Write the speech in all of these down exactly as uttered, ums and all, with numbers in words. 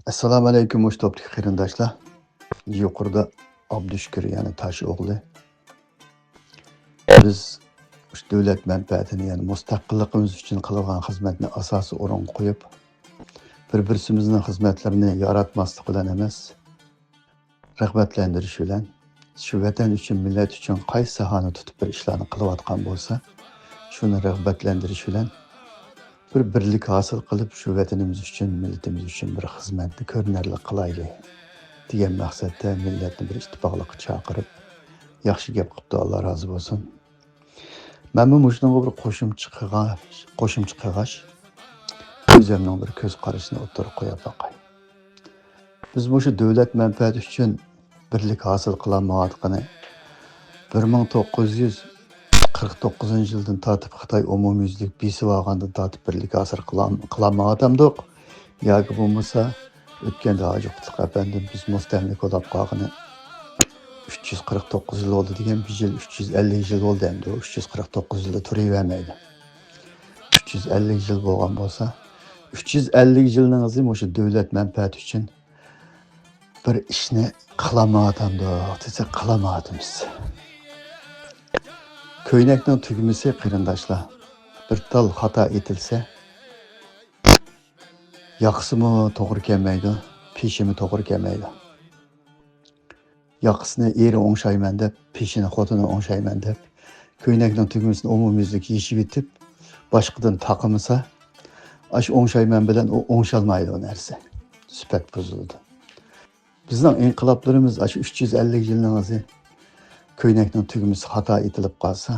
ئەسسالامۇ ئەلەيكۇم، مۇشۇ توپتىكى قېرىنداشلار. يۇقىرىدا ئابدۇشۈكۈر، يەنى تاش ئوغلى. بىز مۇشۇ دۆلەت مەنپەئەتىنى، يەنى مۇستەقىللىقىمىز ئۈچۈن قىلغان خىزمەتنى ئاساسىي ئورۇنغا قويۇپ، بىر-بىرسىمىزنىڭ خىزمەتلىرىنى ياراتماسلىق بىلەن ئەمەس، رىغبەتلەندۈرۈش بىلەن، شۇ ۋەتەن ئۈچۈن، مىللەت ئۈچۈن قايسى ساھەنى تۇتۇپ بىر ئىشلارنى قىلىۋاتقان بولسا، شۇنى رىغبەتلەندۈرۈش بىلەن بىر بىرلىك ھاسىل قىلىپ، شۇ ۋەتىنىمىز ئۈچۈن، مىللىتىمىز ئۈچۈن بىر خىزمەتنى كۆرۈنەرلىك قىلايلى، دېگەن مەقسەتتە مىللەتنى بىر ئىتتىپاقلىققا چاقىرىپ، ياخشى گەپ قىپتۇ، ئاللا رازى بولسۇن. مەنمۇ مۇشۇنىڭغا بىر قوشۇمچە قىلغاچ، قوشۇمچە قىلغاچ، ئۆزۈمنىڭ بىر كۆز قارىشىنى ئوتتۇرىغا قويۇپ باقاي. بىز مۇشۇ دۆلەت مەنپەئەتى ئۈچۈن بىرلىك ھاسىل قىلالمايۋاتقىنى، بىر مىڭ توققۇز يۈز قىرىق توققۇزىنچى يىلدىن تارتىپ خىتاي ئومۇميۈزلۈك بېسىۋالغاندىن تارتىپ بىرلىك ھاسىل قىلال-، قىلالمايۋاتامدۇق؟ ياكى بولمىسا ئۆتكەندە ھاجى قۇتلۇق ئەپەندىم، بىز مۇستەملىكە بولاپ قالغىنى ئۈچ يۈز قىرىق توققۇز يىل بولدى دېگەن، بۇ يىل ئۈچ يۈز ئەللىك يىل بولدى ئەمدى، ئۇ ئۈچ يۈز قىرىق توققۇز يىلدا تۇرۇۋەرمەيدۇ. ئۈچ يۈز ئەللىك يىل بولغان بولسا، ئۈچ يۈز ئەللىك يىلنىڭ ئىزى مۇشۇ دۆلەت مەنپەئەتى ئۈچۈن بىر ئىشنى قىلالمايۋاتامدۇق دېسە، قىلالمايۋاتىمىز. كۆينەكنىڭ تۈگمىسى، قېرىنداشلار، بىر تال خاتا ئېتىلسە، ياقىسىمۇ توغرا كەلمەيدۇ، پېشىمۇ توغرا كەلمەيدۇ. ياقىسىنى ئېرى ئوڭشايمەن دەپ، پېشىنى خوتۇنى ئوڭشايمەن دەپ، كۆينەكنىڭ تۈگمىسىنى ئومۇميۈزلۈك يېشىۋېتىپ، باشقىدىن تاقىمىسا، ئاشۇ ئوڭشايمەن بىلەن ئۇ ئوڭشالمايدۇ، ئۇ نەرسە. سۈپەت بۇزۇلىدۇ. بىزنىڭ ئىنقىلابلىرىمىز ئاشۇ ئۈچ يۈز ئەللىك يىلنىڭ ئىزى، كۆينەكنىڭ تۈگمىسى خاتا ئېتىلىپ قالسا،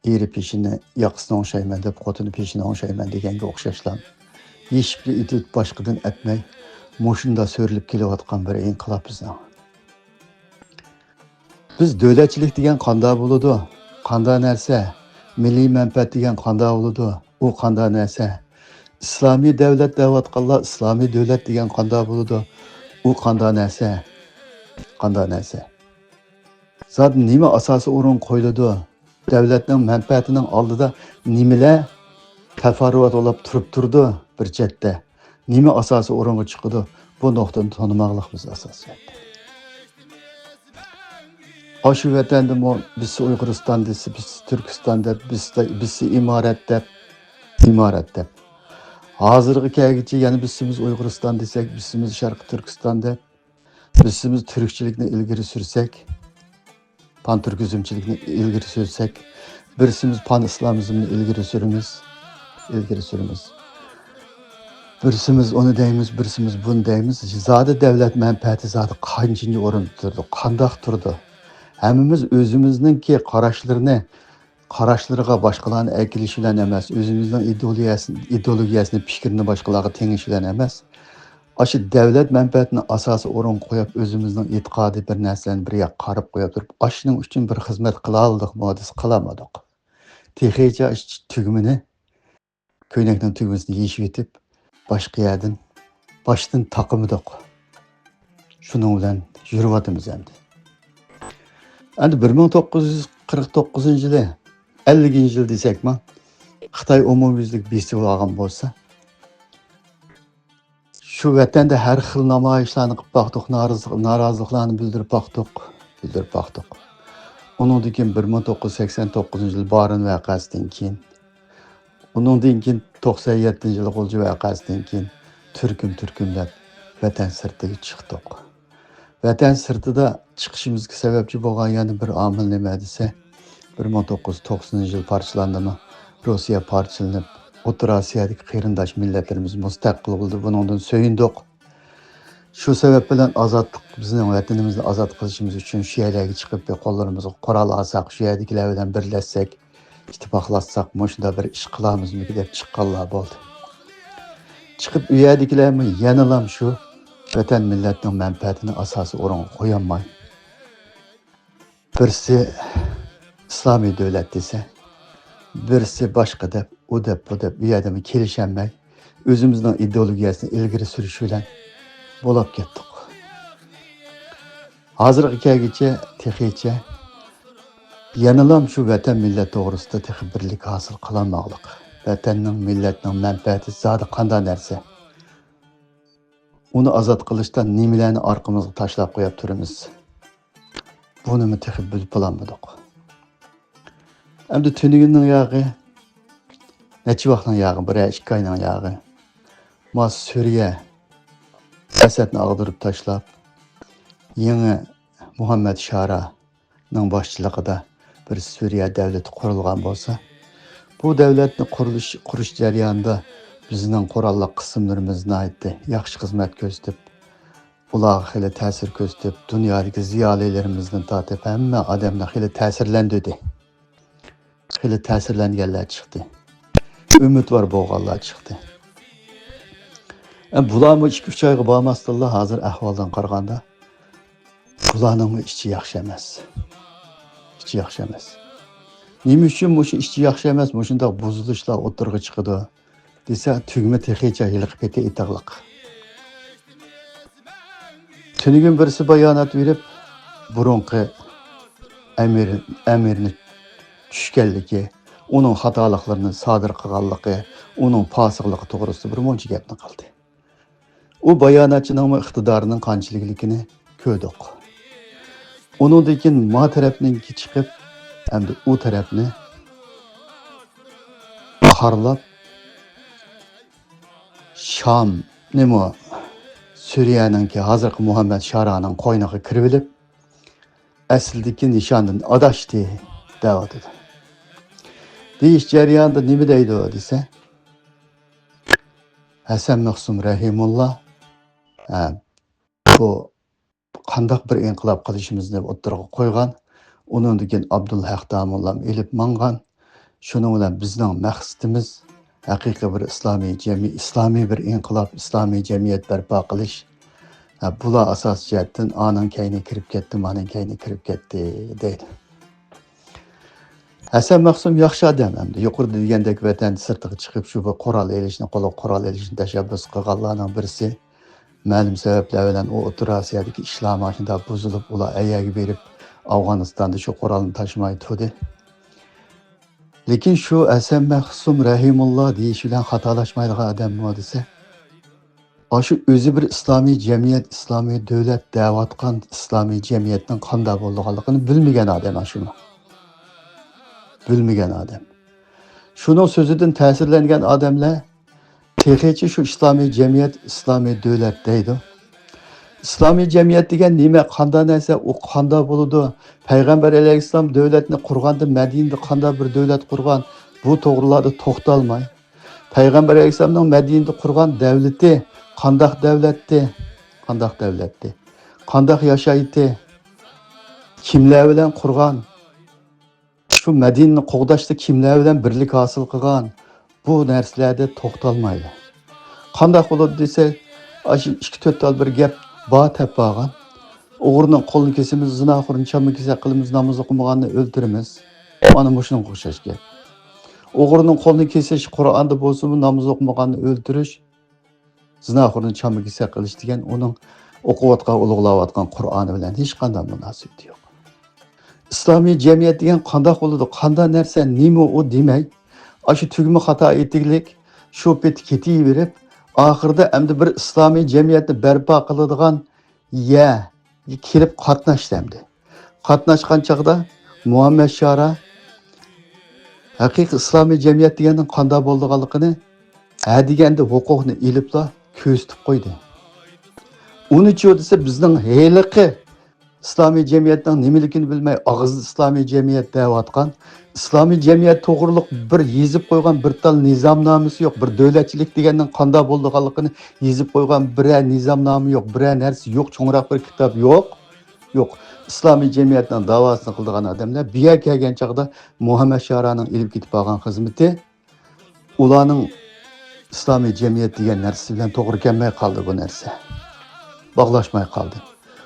ئېرى پېشىنى ياقىسىنى ئوڭشايمەن دەپ، خوتۇنى پېشىنى ئوڭشايمەن دېگەنگە ئوخشاشلا، يېشىپلا ئېتىپ باشقىدىن ئەتمەي، مۇشۇنداق سۆرىلىپ كېلىۋاتقان بىر ئىنقىلاب بىزنىڭ. بىز دۆلەتچىلىك دېگەن قاندا بولىدۇ؟ قاندا نەرسە؟ مىللىي مەنپەئەت دېگەن قاندا بولىدۇ؟ ئۇ قاندا نەرسە؟ ئىسلامىي دەۋلەت دەۋاتقانلار ئىسلامىي دۆلەت دېگەن قاندا بولىدۇ؟ ئۇ قاندا نەرسە؟ قاندا نەرسە؟ زادى نېمە ئاساسىي ئورۇنغا قويۇلىدۇ؟ دەۋلەتنىڭ مەنپەئەتىنىڭ ئالدىدا نېمىلەر تەپەررۇئات بولاپ تۇرۇپ تۇرىدۇ بىر چەتتە؟ نېمە ئاساسىي ئورۇنغا چىقىدۇ؟ بۇ نۇقتىنى تونۇماقلىق بىز ئاساسىي. ئاشۇ ۋەتەندىمۇ بىرسى ئۇيغۇرىستان دېسە، بىرسى تۈركىستان دەپ، بىرسى، بىرسى ئىمارەت دەپ، ئىمارەت دەپ. ھازىرغا كەلگۈچە يەنە بىرسىمىز ئۇيغۇرىستان دېسەك، بىرسىمىز شەرقىي تۈركىستان دەپ، بىرسىمىز تۈركچىلىكنى ئىلگىرى سۈرسەك، پان تۈركىزمچىلىكنى ئىلگىرى سۈرسەك، بىرسىمىز پان ئىسلامىزمنى ئىلگىرى سۈرىمىز، ئىلگىرى سۈرىمىز. بىرسىمىز ئۇنى دەيمىز، بىرسىمىز بۇنى دەيمىز. زادى دەۋلەت مەنپەئەتى زادى قانچىنچى ئورۇندا تۇرىدۇ، قانداق تۇرىدۇ؟ ھەممىمىز ئۆزىمىزنىڭكى قاراشلىرىنى، قاراشلىرىغا باشقىلارنى ئەكېلىش بىلەن ئەمەس، ئۆزىمىزنىڭ ئىدېئولوگىيەسىنى، ئىدېئولوگىيەسىنى، پىكرىنى باشقىلارغا تېڭىش بىلەن ئەمەس، ئاشۇ دەۋلەت مەنپەئەتىنى ئاساسىي ئورۇنغا قويۇپ، ئۆزىمىزنىڭ ئېتىقادى بىر نەرسىلەرنى بىر ياققا قاراپ قويۇپ تۇرۇپ، ئاشۇنىڭ ئۈچۈن بىر خىزمەت قىلالىدۇقمۇ دېسە، قىلالمىدۇق. تېخىچە ئاشۇ تۈگمىنى، كۆينەكنىڭ تۈگمىسىنى يېشىۋېتىپ، باشقا يەردىن، باشتىن تاقىمىدۇق. شۇنىڭ بىلەن يۈرۈۋاتىمىز ئەمدى. ئەمدى بىر مىڭ توققۇز يۈز قىرىق توققۇزىنچى يىلى، ئەللىكىنچى يىل دېسەكمۇ، خىتاي ئومۇميۈزلۈك بېسىۋالغان بولسا، شۇ ۋەتەندە ھەر خىل نامايىشلارنى قىلىپ باقتۇق، نارازى-، نارازىلىقلارنى بىلدۈرۈپ باقتۇق، بىلدۈرۈپ باقتۇق. ئۇنىڭدىن كېيىن بىر مىڭ توققۇز يۈز سەكسەن توققۇزىنچى يىل بارىن ۋەقەسىدىن كېيىن، ئۇنىڭدىن كېيىن توقسان يەتتىنچى يىل غۇلجا ۋەقەسىدىن كېيىن تۈركۈم تۈركۈملەپ ۋەتەن سىرتىغا چىقتۇق. ۋەتەن سىرتىدا چىقىشىمىزغا سەۋەبچى بولغان يەنە بىر ئامىل نېمە دېسە، بىر مىڭ توققۇز يۈز توقسىنىنچى يىل پارچىلاندىمۇ، روسىيە پارچىلىنىپ، ئوتتۇرا ئاسىيادىكى قېرىنداش مىللەتلىرىمىز مۇستەقىل بولدى، بۇنىڭدىن سۆيۈندۇق. شۇ سەۋەب بىلەن ئازادلىق، بىزنىڭ ۋەتىنىمىزنى ئازاد قىلىشىمىز ئۈچۈن شۇ يەرلەرگە چىقىپ، بىر قوللىرىمىزغا قورال ئالساق، شۇ يەردىكىلەر بىلەن بىرلەشسەك، ئىتتىپاقلاشساق، مۇشۇنداق بىر ئىش قىلارمىزمىكىن دەپ چىققانلار بولدى. چىقىپ، ئۇ يەردىكىلەرمۇ يەنىلام شۇ ۋەتەن مىللەتنىڭ مەنپەئەتىنى ئاساسىي ئورۇنغا قويالماي، بىرسى ئىسلامىي دۆلەت دېسە، بىرسى باشقا دەپ، ئۇ دەپ، بۇ دەپ، ئۇ يەردىمۇ كېلىشەلمەي، ئۆزىمىزنىڭ ئىدېئولوگىيەسىنى ئىلگىرى سۈرۈش بىلەن بولاپ كەتتۇق. ھازىرغا كەلگۈچە، تېخىچە يەنىلام شۇ ۋەتەن، مىللەت توغرىسىدا تېخى بىرلىك ھاسىل قىلالماغلىق. ۋەتەننىڭ، مىللەتنىڭ مەنپەئەتى زادى قانداق نەرسە؟ ئۇنى ئازاد قىلىشتا نېمىلەرنى ئارقىمىزغا تاشلاپ قويۇپ تۇرىمىز؟ بۇنىمۇ تېخى بىلىپ بولالمىدۇق. ئەمدى تۈنۈگۈننىڭ ياغى، نەچچە ۋاقنىڭ ياغى، بىر ئاي، ئىككى ئاينىڭ ياغى. ما سۈرىيە ئەسەدنى ئاغدۇرۇپ تاشلاپ، يېڭى مۇھەممەد شارانىڭ باشچىلىقىدا بىر سۈرىيە دەۋلىتى قۇرۇلغان بولسا، بۇ دەۋلەتنى قۇرۇلۇش، قۇرۇش جەريانىدا بىزنىڭ قوراللىق قىسىملىرىمىز ناھايىتى ياخشى خىزمەت كۆرسىتىپ، ئۇلارغا خېلى تەسىر كۆرسىتىپ، دۇنيادىكى زىيالىيلىرىمىزدىن تارتىپ ھەممە ئادەمنى خېلى تەسىرلەندۈردى. خېلى تەسىرلەنگەنلەر چىقتى. ئۈمىدۋار بولغانلار چىقتى. ئە، بۇلارمۇ ئىككى-ئۈچ ئايغا بارماستىنلا، ھازىر ئەھۋالدىن قارىغاندا، بۇلارنىڭمۇ ئىچى ياخشى ئەمەس. ئىچى ياخشى ئەمەس. نېمە ئۈچۈن مۇشۇ ئىچى ياخشى ئەمەس، مۇشۇنداق بۇزۇلۇشلار ئوتتۇرىغا چىقىدۇ دېسە، تۈگمە تېخىچە ھېلىقى پېتى ئېتىقلىق. تۈنۈگۈن بىرسى بايانات بېرىپ، بۇرۇنقى ئەمىر، ئەمىرنى چۈشكەنلىكى، ئۇنىڭ خاتالىقلىرىنى سادىر قىلغانلىقى، ئۇنىڭ پاسىقلىقى توغرىسىدا بىر مۇنچە گەپنى قىلدى. ئۇ باياناتچىنىڭمۇ ئىقتىدارىنىڭ قانچىلىكلىكىنى كۆردۇق. ئۇنىڭدىن كېيىن ما تەرەپنىڭكى چىقىپ، ئەمدى ئۇ تەرەپنى قارىلاپ، شامنىمۇ سۈرىيەنىڭكى ھازىرقى مۇھەممەد شارانىڭ قوينىغا كىرىۋېلىپ، ئەسلىدىكى نىشاندىن ئاداشتى دەۋاتىدۇ. دېيىش جەريانىدا نېمە دەيدۇ دېسە، ھەسەن مەخسۇم رەھىمۇللا، ھە، بۇ قانداق بىر ئىنقىلاب قىلىشىمىزنى ئوتتۇرىغا قويغان. ئۇنىڭدىن كېيىن ئابدۇلھەق داموللام ئېلىپ ماڭغان. شۇنىڭ بىلەن بىزنىڭ مەقسىتىمىز ھەقىقىي بىر ئىسلامىي جەمئىي، ئىسلامىي بىر ئىنقىلاب، ئىسلامىي جەمئىيەت بەرپا قىلىش. ھە، بۇلار ئاساسىي جەھەتتىن ئانىڭ كەينىگە كىرىپ كەتتى، مانىڭ كەينىگە كىرىپ كەتتى دەيدۇ. ھەسەن مەخسۇم ياخشى ئادەم ئەمدى. يۇقىرىدا دېگەندەك ۋەتەن سىرتىغا چىقىپ، شۇ بىر قورال ئېلىشنى، قولىغا قورال ئېلىشنى تەشەببۇس قىلغانلارنىڭ بىرسى. مەلۇم سەۋەبلەر بىلەن ئۇ ئوتتۇرا ئاسىيادىكى ئىشلار ماشۇنداق بۇزۇلۇپ، ئۇلار ئەيەرگە بېرىپ، ئافغانىستاندا شۇ قورالنى تاشلىماي تۇردى. لېكىن شۇ ھەسەن مەخسۇم رەھىمۇللا دېيىش بىلەن خاتالاشمايدىغان ئادەممۇ دېسە، ئاشۇ ئۆزى بىر ئىسلامىي جەمئىيەت، ئىسلامىي دۆلەت دەۋاتقان ئىسلامىي جەمئىيەتنىڭ قانداق بولىدىغانلىقىنى بىلمىگەن ئادەم ئاشۇمۇ. بىلمىگەن ئادەم. شۇنىڭ سۆزىدىن تەسىرلەنگەن ئادەملەر تېخىچە شۇ ئىسلامىي جەمئىيەت، ئىسلامىي دۆلەت دەيدۇ. ئىسلامىي جەمئىيەت دېگەن نېمە، قانداق نەرسە، ئۇ قانداق بولىدۇ؟ پەيغەمبەر ئەلەيھىسسالام دۆلەتنى قۇرغاندا، مەدىنىدە قانداق بىر دۆلەت قۇرغان، بۇ توغرىلاردا توختالماي، پەيغەمبەر ئەلەيھىسسالامنىڭ مەدىنىدە قۇرغان دەۋلىتى قانداق دەۋلەتتى؟ قانداق دەۋلەتتى؟ قانداق ياشايتتى؟ كىملەر بىلەن قۇرغان؟ شۇ مەدىنىنى قوغداشتا كىملەر بىلەن بىرلىك ھاسىل قىلغان؟ بۇ نەرسىلەردە توختالمايدۇ. قانداق بولىدۇ دېسە، ئاشۇ ئىككى تۆت تال بىر گەپ بار دەپ بارغان. ئوغرىنىڭ قولىنى كېسىمىز، زىناخورنى چامما كېسەك قىلىمىز، ناماز ئوقۇمىغاننى ئۆلتۈرىمىز. مانا مۇشۇنىڭغا ئوخشاش گەپ. ئوغرىنىڭ قولىنى كېسىش قۇرئاندا بولسىمۇ، ناماز ئوقۇمىغاننى ئۆلتۈرۈش، زىناخورنى چامما كېسەك قىلىش دېگەن ئۇنىڭ ئوقۇۋاتقان، ئۇلۇغلاۋاتقان قۇرئانى بىلەن ھېچقانداق مۇناسىۋىتى يوق. ئىسلامىي جەمئىيەت دېگەن قانداق بولىدۇ، قانداق نەرسە، نېمە ئۇ دېمەي، ئاشۇ تۈگمە خاتا ئېيتىگلىك، شۇ پېتى كېتىۋېرىپ، ئاخىرىدا ئەمدى بىر ئىسلامىي جەمئىيەتنى بەرپا قىلىدىغان يەرگە كېلىپ قاتناشتى ئەمدى. قاتناشقان چاغدا مۇھەممەد شارا ھەقىقىي ئىسلامىي جەمئىيەت دېگەننىڭ قانداق بولىدىغانلىقىنى ھە دېگەندە ھوقۇقنى ئېلىپلا كۆرسىتىپ قويدى. ئۇنىچۇ دېسە، بىزنىڭ ھېلىقى ئىسلامىي جەمئىيەتنىڭ نېمىلىكىنى بىلمەي، ئاغزىدا ئىسلامىي جەمئىيەت دەۋاتقان، ئىسلامىي جەمئىيەت توغرۇلۇق بىر يېزىپ قويغان بىر تال نىزامنامىسى يوق، بىر دۆلەتچىلىك دېگەننىڭ قانداق بولىدىغانلىقىنى يېزىپ قويغان بىرەر نىزامنامە يوق، بىرەر نەرسە يوق، چوڭراق بىر كىتاب يوق. يوق. ئىسلامىي جەمئىيەتنىڭ داۋاسىنى قىلىدىغان ئادەملەر بۇ يەرگە كەلگەن چاغدا مۇھەممەد شارانىڭ ئېلىپ كېتىپ بارغان خىزمىتى ئۇلارنىڭ ئىسلامىي جەمئىيەت دېگەن نەرسىسى بىلەن توغرا كەلمەي قالدى بۇ نەرسە. باغلاشماي قالدى.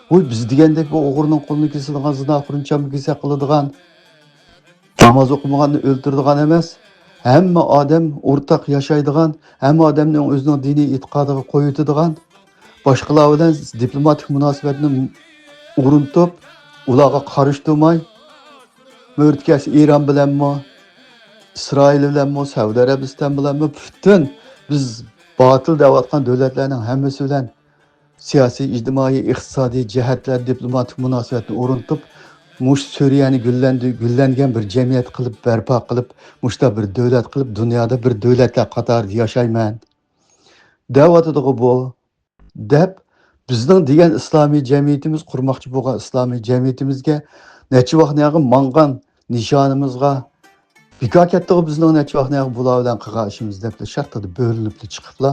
ۋوي، بىز دېگەندەك بۇ ئوغرىنىڭ قولىنى كېسىدىغان، زىناخورنى چامما كېسەك قىلىدىغان، ناماز ئوقۇمىغاننى ئۆلتۈرىدىغان ئەمەس. ھەممە ئادەم ئورتاق ياشايدىغان، ھەممە ئادەمنىڭ ئۆزىنىڭ دىنىي ئېتىقادىغا قويۇۋېتىدىغان، باشقىلار بىلەن دىپلوماتىك مۇناسىۋەتنى ئورنىتىپ، ئۇلارغا قارشى تۇرماي، مۆرىتى كەلسە ئىران بىلەنمۇ، ئىسرائىل بىلەنمۇ، سەئۇدى ئەرەبىستان بىلەنمۇ، پۈتۈن بىز باتىل دەۋاتقان دۆلەتلەرنىڭ ھەممىسى بىلەن سىياسىي، ئىجتىمائىي، ئىقتىسادىي جەھەتلەر دىپلوماتىك مۇناسىۋەتنى ئورنىتىپ، مۇشۇ سۈرىيەنى گۈللەندۈ-، گۈللەنگەن بىر جەمئىيەت قىلىپ بەرپا قىلىپ، مۇشۇنداق بىر دۆلەت قىلىپ، دۇنيادا بىر دۆلەتلەر قاتارىدا ياشايمەن دەۋاتىدىغۇ بۇ، دەپ، بىزنىڭ دېگەن ئىسلامىي جەمئىيىتىمىز، قۇرماقچى بولغان ئىسلامىي جەمئىيىتىمىزگە نەچچە ۋاق نەگە ماڭغان نىشانىمىزغا بىكار كەتتىغۇ بىزنىڭ نەچچە ۋاق نەگە بۇلار بىلەن قىلغان ئىشىمىز دەپلا شارتىدا بۆلۈنۈپلا چىقىپلا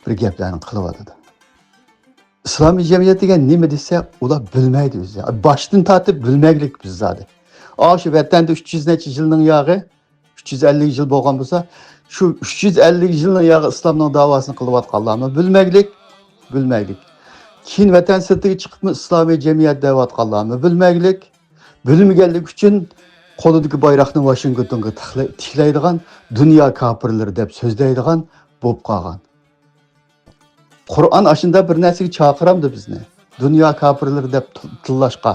بىر گەپلەرنى قىلىۋاتىدۇ. ئىسلامىي جەمئىيەت دېگەن نېمە دېسە، ئۇلار بىلمەيدۇ ئۆزى. باشتىن تارتىپ بىلمەگلىك بىز زادى. ئاشۇ ۋەتەندە ئۈچ يۈز نەچچە يىلنىڭ ياغى، ئۈچ يۈز ئەللىك يىل بولغان بولسا، شۇ ئۈچ يۈز ئەللىك يىلنىڭ ياغى ئىسلامنىڭ داۋاسىنى قىلىۋاتقانلارمۇ بىلمەيلىك، بىلمەيلىك. كېيىن ۋەتەن سىرتىغا چىقىپمۇ ئىسلامىي جەمئىيەت دەۋاتقانلارمۇ بىلمەيلىك. بىلمىگەنلىكى ئۈچۈن قولىدىكى بايراقنى ۋاشىنگتونغا تىكلەي-، تىكلەيدىغان، دۇنيا كاپىرلىرى دەپ سۆزلەيدىغان بولۇپ قالغان. قۇرئان ئاشۇنداق بىر نەرسىگە چاقىرامدۇ بىزنى؟ دۇنيا كاپىرلىرى دەپ تىللاشقا،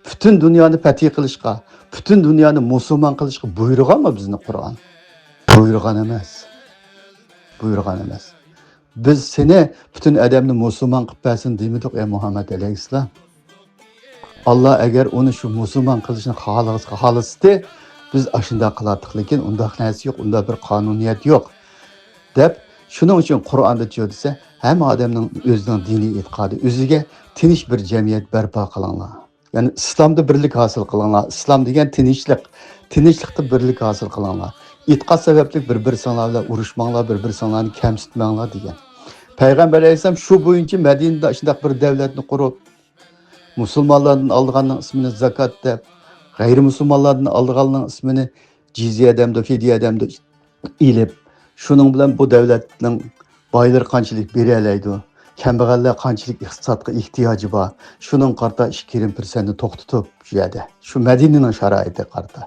پۈتۈن دۇنيانى پەتھى قىلىشقا، پۈتۈن دۇنيانى مۇسۇلمان قىلىشقا بۇيرۇغانمۇ بىزنى قۇرئان؟ بۇيرۇغان ئەمەس. بۇيرۇغان ئەمەس. بىز سېنى پۈتۈن ئادەمنى مۇسۇلمان قىلىپ بەرسۇن دېمىدۇق، ئەي مۇھەممەد ئەلەيھىسسالام. ئاللا ئەگەر ئۇنى شۇ مۇسۇلمان قىلىشنى خالىغىسى خالىسىتى، بىز ئاشۇنداق قىلاتتۇق، لېكىن ئۇنداق نەرسە يوق، ئۇنداق بىر قانۇنىيەت يوق، دەپ. شۇنىڭ ئۈچۈن قۇرئاندا چۇ دېسە، ھەممە ئادەمنىڭ ئۆزىنىڭ دىنىي ئېتىقادى ئۆزىگە تىنچ بىر جەمئىيەت بەرپا قىلىڭلار. يەنى ئىسلامدا بىرلىك ھاسىل قىلىڭلار. ئىسلام دېگەن تىنچلىق. تىنچلىقتا بىرلىك ھاسىل قىلىڭلار. ئېتىقاد سەۋەبلىك بىر-بىرسىڭلار بىلەن ئۇرۇشماڭلار، بىر-بىرسىڭلارنى كەمسىتمەڭلار دېگەن. پەيغەمبەر ئەلەيھىسسالام شۇ بويىچە مەدىنىدە شۇنداق بىر دەۋلەتنى قۇرۇپ، مۇسۇلمانلاردىن ئالىدىغاننىڭ ئىسمىنى زاكات دەپ، غەيرىي مۇسۇلمانلاردىن ئالىدىغاننىڭ ئىسمىنى جىزيە دەمدۇ، فىدىيە دەمدۇ ئېلىپ، شۇنىڭ بىلەن بۇ دەۋلەتنىڭ بايلىرى قانچىلىك بېرەلەيدۇ، كەمبەغەللەر قانچىلىك ئىقتىسادقا ئېھتىياجى بار، شۇنىڭغا قارىتا ئىككى يېرىم پىرسەنتنى توختىتىپ، شۇ يەردە، شۇ مەدىنىنىڭ شارائىتىغا قارىتا.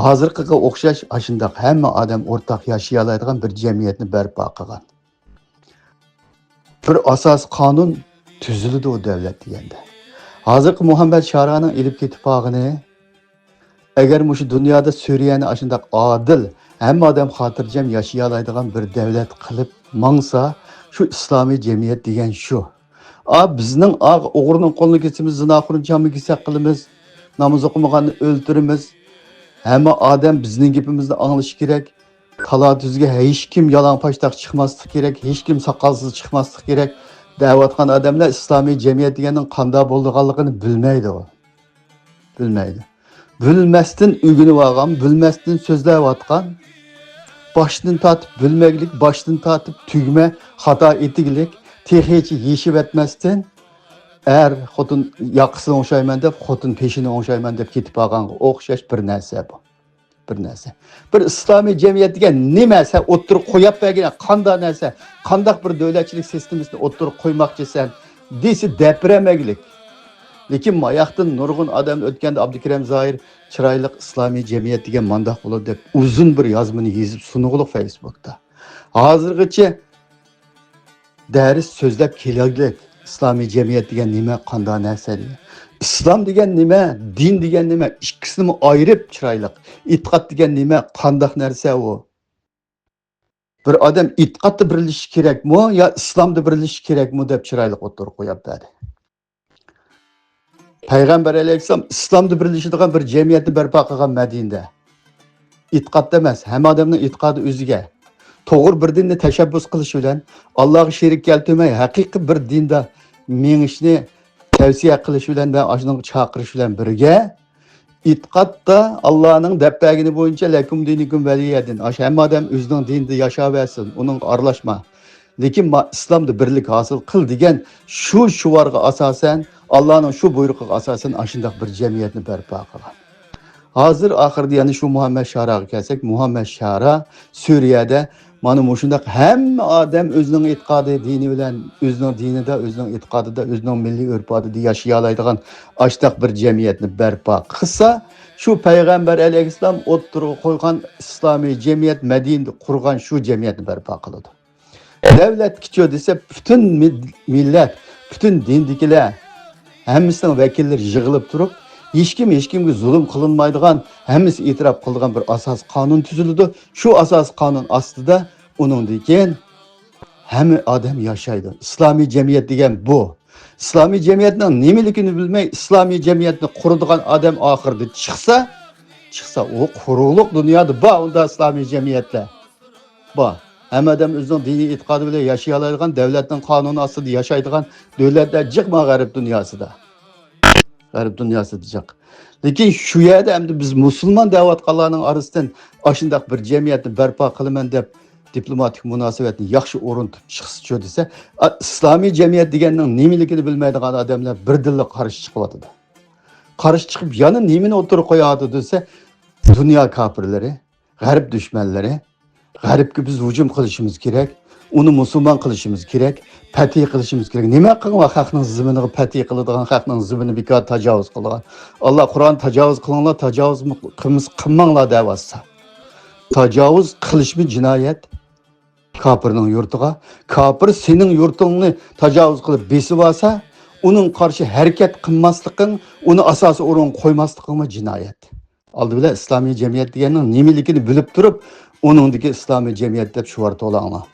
ھازىرقىغا ئوخشاش ئاشۇنداق ھەممە ئادەم ئورتاق ياشىيالايدىغان بىر جەمئىيەتنى بەرپا قىلغان. بىر ئاساسىي قانۇن تۈزۈلىدۇ ئۇ دەۋلەت دېگەندە. ھازىرقى مۇھەممەد شارانىڭ ئېلىپ كېتىپ بارغىنى، ئەگەر مۇشۇ دۇنيادا سۈرىيەنى ئاشۇنداق ئادىل، ھەممە ئادەم خاتىرجەم ياشىيالايدىغان بىر دەۋلەت قىلىپ ماڭسا، شۇ ئىسلامىي جەمئىيەت دېگەن شۇ. ئا، بىزنىڭ ئا، ئوغرىنىڭ قولىنى كېسىمىز، زىناخورنى چامما كېسەك قىلىمىز، ناماز ئوقۇمىغاننى ئۆلتۈرىمىز. ھەممە ئادەم بىزنىڭ گېپىمىزنى ئاڭلىشى كېرەك. تالا-تۈزگە ھېچكىم يالاڭ پاشتاق چىقماسلىقى كېرەك، ھېچكىم ساقالسىز چىقماسلىقى كېرەك دەۋاتقان ئادەملەر ئىسلامىي جەمئىيەت دېگەننىڭ قانداق بولىدىغانلىقىنى بىلمەيدۇ. بىلمەيدۇ. بىلمەستىن ئۆگىنىۋالغان، بىلمەستىن سۆزلەۋاتقان، باشتىن تارتىپ بىلمەگلىك، باشتىن تارتىپ تۈگمە، خاتا ئېتىگلىك، تېخىچە يېشىۋەتمەستىن، ئەر خوتۇن ياقىسىنى ئوڭشايمەن دەپ، خوتۇن پېشىنى ئوڭشايمەن دەپ كېتىپ بارغانغا ئوخشاش بىر نەرسە بۇ. بىر نەرسە. بىر ئىسلامىي جەمئىيەت دېگەن نېمە؟ سەن ئوتتۇرىغا قويۇپ بەرگىنە قانداق نەرسە؟ قانداق بىر دۆلەتچىلىك سىستېمىسىنى ئوتتۇرىغا قويماقچىسەن؟ دېسە دەپرەمەگلىك. لېكىن ماياقتىن نۇرغۇن ئادەم ئۆتكەندە ئابدۇكېرىم زاھىر چىرايلىق ئىسلامىي جەمئىيەت دېگەن مانداق بولىدۇ دەپ ئۇزۇن بىر يازمىنى يېزىپ سۇنغۇلۇق فەيسبۇكتا. ھازىرغىچە دەرس سۆزلەپ كېلەيلى. ئىسلامىي جەمئىيەت دېگەن نېمە، قانداق نەرسە دېگەن. ئىسلام دېگەن نېمە، دىن دېگەن نېمە، ئىككىسىنىمۇ ئايرىپ چىرايلىق. ئېتىقاد دېگەن نېمە، قانداق نەرسە ئۇ؟ بىر ئادەم ئېتىقادتا بىرلىشىش كېرەكمۇ يا ئىسلامدا بىرلىشىش كېرەكمۇ دەپ چىرايلىق ئوتتۇرىغا قويۇپ بەردى. پەيغەمبەر ئەلەيھىسسالام ئىسلامدا بىرلىشىدىغان بىر جەمئىيەتنى بەرپا قىلغان مەدىنىدە. ئېتىقادتا ئەمەس، ھەممە ئادەمنىڭ ئېتىقادى ئۆزىگە. توغرا بىر دىننى تەشەببۇس قىلىش بىلەن، ئاللاغا شېرىك كەلتۈرمەي، ھەقىقىي بىر دىندا مېڭىشنى تەۋسىيە قىلىش بىلەن ۋە ئاشۇنىڭغا چاقىرىش بىلەن بىرگە، ئېتىقادتا ئاللانىڭ دەپ بەرگىنى بويىچە لەكۇم دىنىكۇم ۋەلىيەدىن. ئاشۇ ھەممە ئادەم ئۆزىنىڭ دىنىدا ياشاۋەرسۇن، ئۇنىڭغا ئارىلاشما. لېكىن ما-، ئىسلامدا بىرلىك ھاسىل قىل دېگەن شۇ شوئارغا ئاساسەن، ئاللانىڭ شۇ بۇيرۇقىغا ئاساسەن ئاشۇنداق بىر جەمئىيەتنى بەرپا قىلغان. ھازىر ئاخىرىدا يەنە شۇ مۇھەممەد شاراغا كەلسەك، مۇھەممەد شارا سۈرىيەدە مانا مۇشۇنداق ھەممە ئادەم ئۆزىنىڭ ئېتىقادى، دىنى بىلەن، ئۆزىنىڭ دىنىدا، ئۆزىنىڭ ئېتىقادىدا، ئۆزىنىڭ مىللىي ئۆرپ-ئادىتىدە ياشىيالايدىغان ئاشۇنداق بىر جەمئىيەتنى بەرپا قىلسا، شۇ پەيغەمبەر ئەلەيھىسسالام ئوتتۇرىغا قويغان ئىسلامىي جەمئىيەت، مەدىنىدە قۇرغان شۇ جەمئىيەتنى بەرپا قىلىدۇ. دەۋلەتكىچۇ دېسە، پۈتۈن مىل-، مىللەت، پۈتۈن دىندىكىلەر، ھەممىسىنىڭ ۋەكىللىرى يىغىلىپ تۇرۇپ، ھېچكىم ھېچكىمگە زۇلۇم قىلىنمايدىغان، ھەممىسى ئېتىراپ قىلىدىغان بىر ئاساسىي قانۇن تۈزۈلىدۇ. شۇ ئاساسىي قانۇن ئاستىدا ئۇنىڭدىن كېيىن ھەممە ئادەم ياشايدۇ. ئىسلامىي جەمئىيەت دېگەن بۇ. ئىسلامىي جەمئىيەتنىڭ نېمىلىكىنى بىلمەي، ئىسلامىي جەمئىيەتنى قۇرىدىغان ئادەم ئاخىرىدا چىقسا، چىقسا، ئۇ قۇرۇقلۇق دۇنيادا بار ئۇنداق ئىسلامىي جەمئىيەتلەر. بار. ھەممە ئادەم ئۆزىنىڭ دىنىي ئېتىقادى بىلەن ياشىيالايدىغان، دەۋلەتنىڭ قانۇنى ئاستىدا ياشايدىغان دۆلەتلەر جىق مانا غەرب دۇنياسىدا. غەرب دۇنياسىدا جىق. لېكىن شۇ يەردە ئەمدى بىز مۇسۇلمان دەۋاتقانلارنىڭ ئارىسىدىن ئاشۇنداق بىر جەمئىيەتنى بەرپا قىلىمەن دەپ، دىپلوماتىك مۇناسىۋەتنى ياخشى ئورنىتىپ چىقسىچۇ دېسە، ئا، ئىسلامىي جەمئىيەت دېگەننىڭ نېمىلىكىنى بىلمەيدىغان ئادەملەر بىردىنلا قارشى چىقىۋاتىدۇ. قارشى چىقىپ يەنە نېمىنى ئوتتۇرىغا قويۇۋاتىدۇ دېسە، دۇنيا كاپىرلىرى، غەرب دۈشمەنلىرى، غەربكە بىز ھۇجۇم قىلىشىمىز كېرەك، ئۇنى مۇسۇلمان قىلىشىمىز كېرەك، پەتھى قىلىشىمىز كېرەك. نېمە قىلغان خەقنىڭ زېمىنىغا پەتھى قىلىدىغان، خەقنىڭ زېمىنى بىكار تاجاۋۇز قىلىدىغان؟ ئاللا قۇرئان تاجاۋۇز قىلىڭلار، تاجاۋۇز قىلمىس-، قىلماڭلار دەۋاتسا. تاجاۋۇز قىلىشمۇ جىنايەت كاپىرنىڭ يۇرتىغا. كاپىر سېنىڭ يۇرتۇڭنى تاجاۋۇز قىلىپ بېسىۋالسا، ئۇنىڭ قارشى ھەرىكەت قىلماسلىقىڭ، ئۇنى ئاساسىي ئورۇنغا قويماسلىقىڭمۇ جىنايەت. ئالدى بىلەن ئىسلامىي جەمئىيەت دېگەننىڭ نېمىلىكىنى بىلىپ تۇرۇپ، ئۇنىڭدىكى ئىسلامىي جەمئىيەت دەپ شوئار توۋلاڭلار.